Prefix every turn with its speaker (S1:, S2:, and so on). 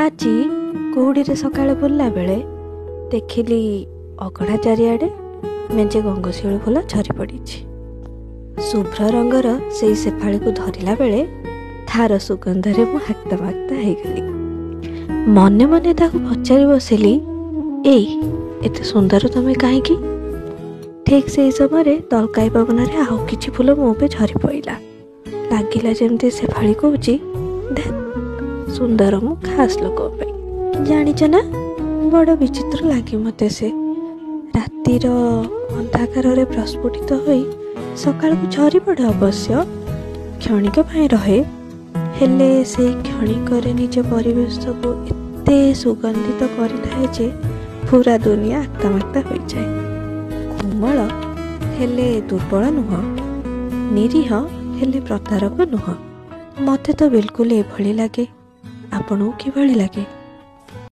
S1: ଆଜି କୁହୁଡ଼ିରେ ସକାଳେ ବୁଲିଲା ବେଳେ ଦେଖିଲି ଅଗଣା ଚାରିଆଡ଼େ ମେଞ୍ଚେ ଗଙ୍ଗଶିଉଳି ଫୁଲ ଝରି ପଡ଼ିଛି। ଶୁଭ୍ର ରଙ୍ଗର ସେଇ ଶେଫାଳିକୁ ଧରିଲା ବେଳେ ତାର ସୁଗନ୍ଧରେ ମୁଁ ହାକ୍ତାମାକ୍ତା ହେଇଗଲି। ମନେ ମନେ ତାକୁ ପଚାରି ବସିଲି, ଏଇ ଏତେ ସୁନ୍ଦର ତମେ କାହିଁକି? ଠିକ୍ ସେଇ ସମୟରେ ତଲକାଇ ପବନରେ ଆଉ କିଛି ଫୁଲ ମୋ ଉପରେ ଝରି ପଡ଼ିଲା। ଲାଗିଲା ଯେମିତି ଶେଫାଳି କହୁଛି, ଧେତ୍, ସୁନ୍ଦର ମୁଁ ଖାସ୍ ଲୋକଙ୍କ ପାଇଁ। ଜାଣିଛ ନା, ବଡ଼ ବିଚିତ୍ର ଲାଗେ ମୋତେ ସେ। ରାତିର ଅନ୍ଧକାରରେ ପ୍ରସ୍ଫୁଟିତ ହୋଇ ସକାଳକୁ ଝରି ପଡ଼େ ଅବଶ୍ୟ, କ୍ଷଣିକ ପାଇଁ ରହେ, ହେଲେ ସେଇ କ୍ଷଣିକରେ ନିଜ ପରିବେଶକୁ ଏତେ ସୁଗନ୍ଧିତ କରିଥାଏ ଯେ ପୁରା ଦୁନିଆ ଆକ୍ତାମାକ୍ତା ହୋଇଯାଏ। କୋମଳ ହେଲେ ଦୁର୍ବଳ ନୁହଁ, ନିରୀହ ହେଲେ ପ୍ରତାରକ ନୁହଁ। ମୋତେ ତ ବିଲକୁଲ ଏଭଳି ଲାଗେ। ଆପଣଙ୍କୁ କିଭଳି ଲାଗେ?